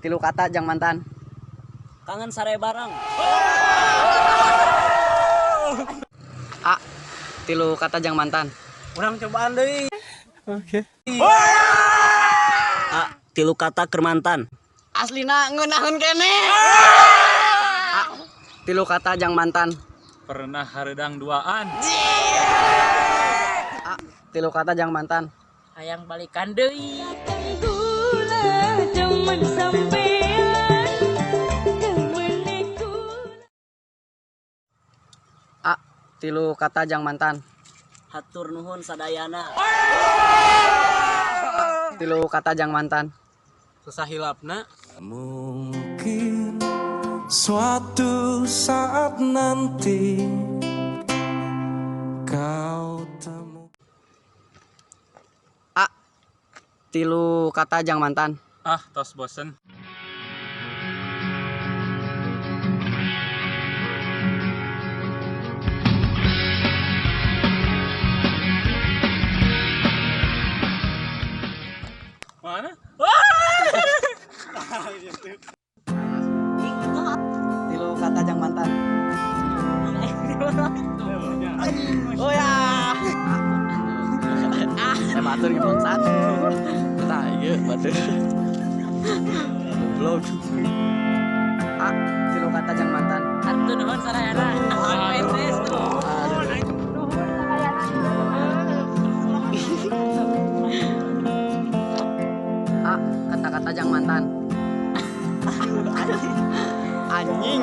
Tilu kata jang mantan. Kangen sare bareng. A. Tilu kata jang mantan. Urang cobaan deui. A. Tilu kata keur mantan. Aslina ngeunaheun keneh. A. Tilu kata jang mantan. Pernah hareudang duaan. A. Tilu kata jang mantan. Hayang balikan deui. Gula temen sampean temeniku. A. Tilu kata jang mantan. Hatur nuhun sadayana. Tilu kata jang mantan. Susah hilapna. Mungkin suatu saat nanti kau temu. A. Tilu kata jang mantan. Ah, tos bosen. Mana? Tilu kata jang mantan. Oh ya. Ah, saya batur ge bangsat. Tah ieu batur. Goblok. A. Tilu kata jang mantan. Hatur nuhun sadayana. Petes tuh. A. Kata-kata jang mantan. Anjing.